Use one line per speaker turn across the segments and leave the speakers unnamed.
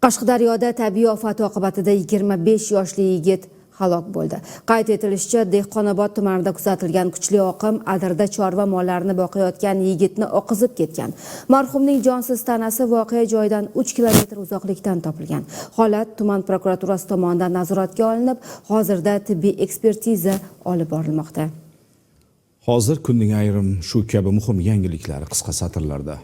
Qashqadaryoda tabiiy ofat oqibatida 25 yoshli yigit halok bo'ldi. Qayd etilishicha, Dehqonobod tumanida kuzatilgan kuchli oqim adirda chorva mollarini boqayotgan yigitni oqizib ketgan. Marhumning jonsiz tanasi voqea joyidan 3 kilometr uzoqlikdan topilgan. Holat tuman prokuraturasi tomonidan nazoratga olinib, hozirda tibbiy ekspertiza olib borilmoqda.
Hozir kunning ayrim shu kabi muhim yangiliklari qisqa satrlarda.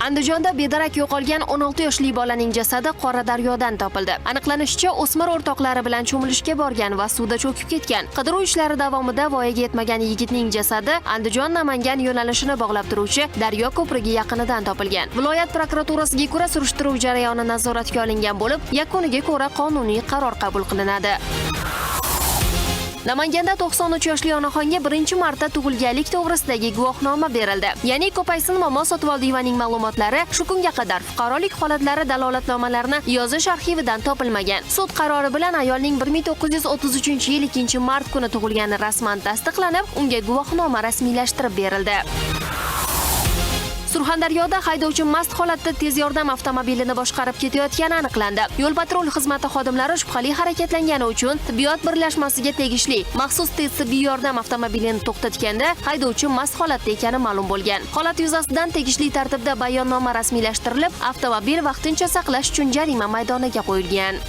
Andijonda bedarak yo'qolgan 16 yoshli bolaning jasadi Qoradaryodan topildi. Aniqlanishicha, o'smir o'rtoqlari bilan cho'milishga borgan va suvda cho'kib ketgan. Qidiruv ishlari davomida voyaga yetmagan yigitning jasadi Andijon Namangan yo'nalishini bog'lab turuvchi daryo ko'prigi yaqinidan topilgan. Viloyat prokuraturasiga ko'ra, surishtiruv jarayoni nazoratga olingan bo'lib, yakuniga ko'ra qonuniy qaror qabul qilinadi. Namanganda 93 yoshli onaxonga birinchi marta tug'ilganlik to'g'risidagi guvohnoma berildi. Ya'ni Ko'paysin momo Sotvoldiyevaning ma'lumotlari shu kunga qadar fuqarolik holatlari dalolatnomalarini yozish arxividan topilmagan. Sud qarori bilan ayolning 1933-yil 2-mart kuni tug'ilgani rasman tasdiqlanib, unga guvohnoma rasmiylashtirib berildi. Surxondaryoda haydovchi mast holatda tez yordam avtomobilini boshqarib ketayotgani aniqlandi. Yo'l patrul xizmati xodimlari shubhali harakatlangani uchun tibbiyot birlashmasiga tegishli maxsus tez tibbiy yordam avtomobilini to'xtatganda haydovchi mast holatda ekani ma'lum bo'lgan. Holat yuzasidan tegishli tartibda bayonnoma rasmiylashtirilib, avtomobil vaqtincha saqlash uchun jarima maydoniga qo'yilgan.